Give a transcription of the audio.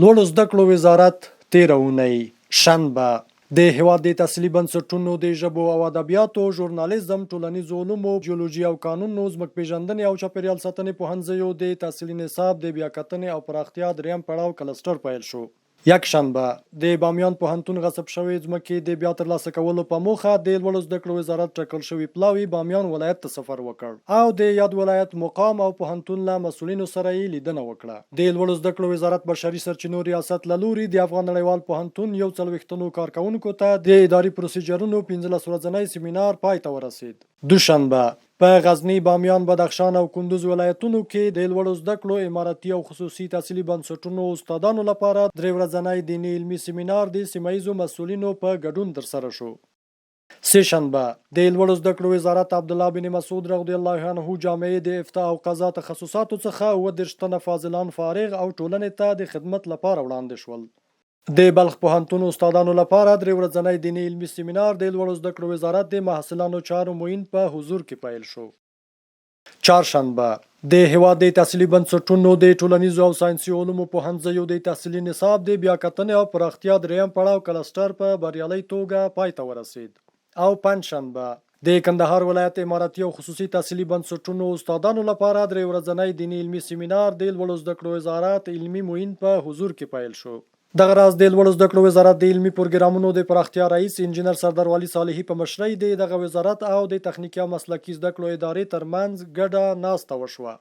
لوړو زده کړو وزارت تېره اونۍ، شنبه، د هېواد د تحصیلي بنسټونو د ژبو او ادبیاتو، ژورنالیزم، ټولنیزو علومو، جیولوژي او کانونو، ځمکپېژندنې او چاپېریال ساتنې پوهنځیو د تحصیلي نصاب د بیاکتنې او پراختیا درېیم پړاو کلسټر پیل شو. یکشنبه، د بامیان پوهنتون غصب شوې ځمکې د بیا ترلاسه کولو په موخه د لوړو زده کړو وزارت ټاکل شوي پلاوي بامیان ولایت ته سفر وکړ او د یاد ولایت مقام او پوهنتون له مسؤلینو سره یې لیدنه وکړه. د لوړو زده کړو وزارت بشري سرچینو ریاست له لوري د افغان نړیوال پوهنتون 41 تنو کارکوونکو ته د اداري پروسیجرونو 15 ورځنی سیمینار پای ته ورسېد. دوشنبه، په غزني، بامیان، بدخشان او کندوز ولایتونو کې د لوړو زده کړو امارتي او خصوصي تحصیلي بنسټونو استادانو لپاره درې ورځنی دیني علمي سیمینار د سیمه ییزو مسؤلینو په ګډون ترسره شو. سه شنبه، د لوړو زده کړو وزارت عبدالله بن مسعود رضی الله عنه جامعې د افتاء او قضا تخصصاتو څخه 37 تنه فاضلان فارغ او ټولنې ته د خدمت لپاره وړاندې شول. د بلخ پوهنتون استادانو لپاره درې ورځنی دیني علمي سیمینار د لوړو زده کړو وزارت د محصلانو چارو معین په حضور کې پیل شو. چهارشنبه، د هېواد د تحصیلي بنسټونو د ټولنیزو او ساینسي علومو پوهنځیو د تحصیلي نصاب د بیاکتنې او پراختیا درېیم پړاو کلسټر په بریالۍ توګه پای ته ورسېد او پنجشنبه، د کندهار ولایت امارتي او خصوصي تحصیلي بنسټونو استادانو لپاره درې ورځنی دیني علمي سیمینار د لوړو زده کړو وزارت علمي معین په حضور کې پیل شو. دغه راز د لوړو زده کړو وزارت د علمي پروګرامونو د پراختیا رئیس انجینر سردار والي صالحي په مشرۍ د دغه وزارت او د تخنیکي او مسلکي زده کړو ادارې ترمنځ ګډه ناسته وشوه.